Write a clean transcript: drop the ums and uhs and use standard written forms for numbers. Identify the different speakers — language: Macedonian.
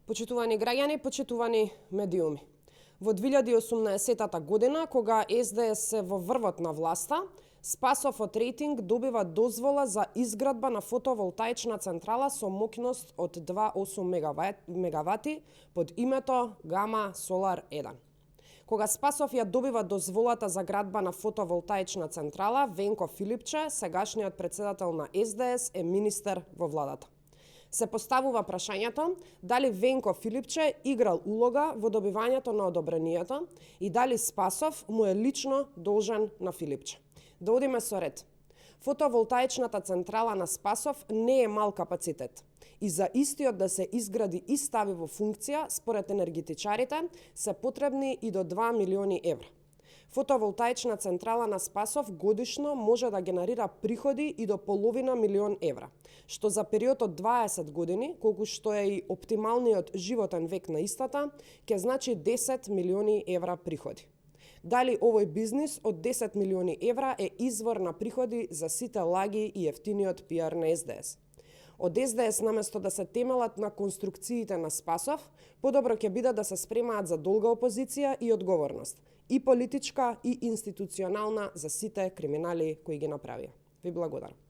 Speaker 1: Почитувани граѓани, почитувани медиуми. Во 2018 година, кога СДС се во врвот на власта, Спасов од рейтинг добива дозвола за изградба на фотоволтаична централа со моќност од 2,8 мегавати под името Гама Солар 1. Кога Спасов ја добива дозволата за градба на фотоволтаична централа, Венко Филипче, сегашниот председател на СДС, е министер во владата. Се поставува прашањето дали Венко Филипче играл улога во добивањето на одобрението и дали Спасов му е лично должен на Филипче. Да одиме со ред. Фотоволтаичната централа на Спасов не е мал капацитет и за истиот да се изгради и стави во функција, според енергетичарите, се потребни и до 2 милиони евра. Фотоволтаична централа на Спасов годишно може да генерира приходи и до половина милион евра, што за период од 20 години, колку што е и оптималниот животен век на истата, ќе значи 10 милиони евра приходи. Дали овој бизнис од 10 милиони евра е извор на приходи за сите лаги и ефтиниот пиар на СДС? Од СДС, наместо да се темелат на конструкциите на Спасов, подобро ќе биде да се спремаат за долга опозиција и одговорност, и политичка, и институционална, за сите криминали кои ги направија. Ви благодарам.